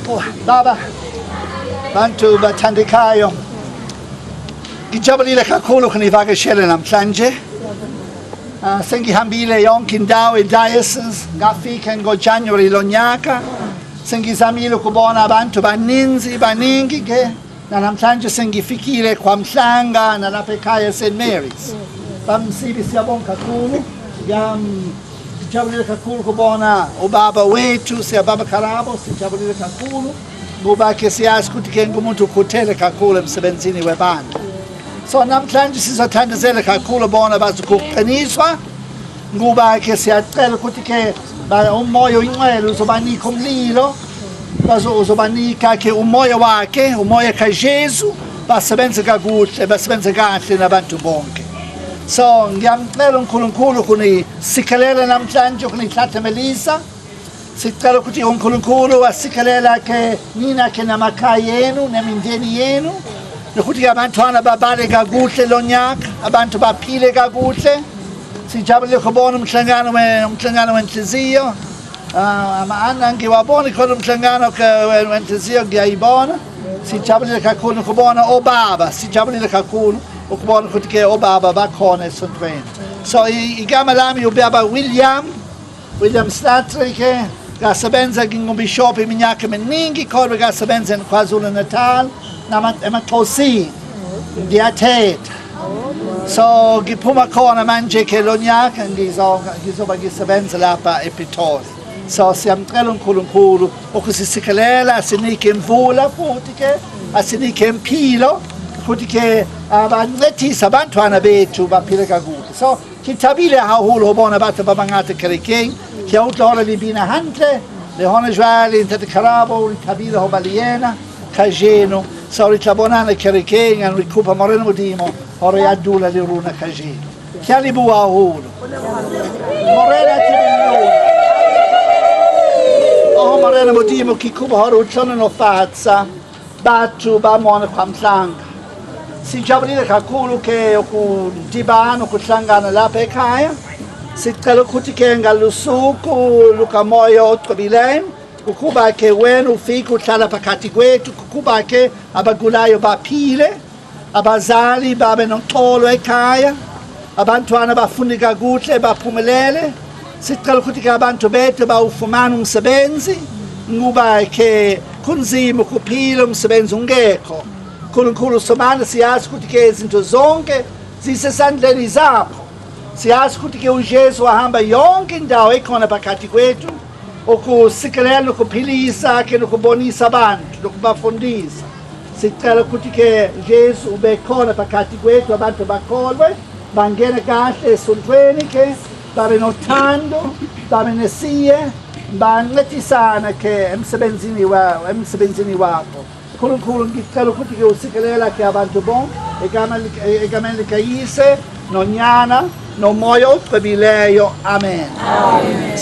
Oh, baba, bantu bathandekayo, ngijabulile kakhulu ukunivakashela namhlanje. Sengihambile yonke indawo e-diocese, ngafika ngoJanuary lo nyaka. Sengizamile ukubona abantu baninzi, baningi ke. Namhlanje sengifikile KwaMhlanga nalapha ekhaya St Mary's. BabMsibi, siyabonga kakhulu. Ngijabulile kakhulu ukubona ubaba wethu, siyababa Karabo, sijabulile kakhulu ngoba ke siyazi ukuthi ke ngumuntu ukhuthele kakhulu emsebenzini webandla. So namhlanje sizothandazela kakhulu bona bazokuqiniswa, ngoba ke siyacela ukuthi ke umoya oyingcwele uzobanika umlilo, uzobanika ke umoya wakhe, umoya kaJesu, basebenze kakuhle, basebenze kahle nabantu bonke. So ngiyamcela uNkulunkulu kunisikelela namhlanje, ukunihlathemelisa. Sicela ukuthi uNkulunkulu asikelela ke nina ke namakhaya yenu nemindeni yenu, nokuthi abantwana babale kakuhle lo nyaka, abantu baphile kakuhle. Sijabulile ukubona umhlangano wenhliziyo. Ama ngiwabona khona umhlangano wenhliziyo, ngiyayibona. Sijabulile kakhulu ukubona obaba, sijabulile kakhulu ukubona ukuthi ke obaba bakhona esontweni. So igama lami ubaba William Slattery ke, ngasebenza ngingubishop iminyaka eminingi, kodwa ngasebenza KwaZulu Natal emaXhosini, ngiyathetha. So ngiphuma khona manje ke lo nyaka, ngizoba ngisebenza lapha ePitori. So siyamcela uNkulunkulu ukusisikelela, asinike imvula futhi ke asinike impilo futhi ke abancedise abantwana bethu baphile kakuhle. So ke thabile haholo ho bona batho ba bangata kerekeng. Ke a utlwa hore le bina hantle le hona jwale. Ntate Karabo, re thabile ho ba le yena kajeno. So re tla bonana kerekeng and re kopa Morena Modimo hore a dula le rona kajeno. Ke a leboha haholo. Morena ke le lona. Oh Morena Modimo, ke kopa hore o hlohonolofatsa batho ba mona KwaMhlanga. Sijabulile kakhulu ke ukudibana, ukuhlangana lapha ekhaya. Sicela ukuthi ke ngalusuku lukamoya ocwebileyo ukuba ke wena ufike uhlala phakathi kwethu, ukuba ke abagulayo baphile, abazali babe noxolo ekhaya, abantwana bafunde kakuhle, baphumelele. Sicela ukuthi ke abantu bethu bawufumane umsebenzi, ngoba ke kunzima ukuphila umsebenzi ungekho. Nkulunkulu Somandla, siyazi ukuthi ke izinto zonke zisesandleni zakho. Siyazi ukuthi ke uJesu wahamba yonke indawo ekhona phakathi kwethu ukusikelela, ukuphilisa ke nokubonisa abantu, nokubafundisa. Sicela ukuthi ke Jesu ube khona phakathi kwethu, abantu bakholwe, bangene kahle esontweni ke, babe nothando, babe nesihe, bancedisane ke emsebenzini wakho. Nkulunkulu, ngicela ukuthi ke usikelela ke abantu bonke egameni likaYise noNyana noMoya ocwebileyo. Amen, amen.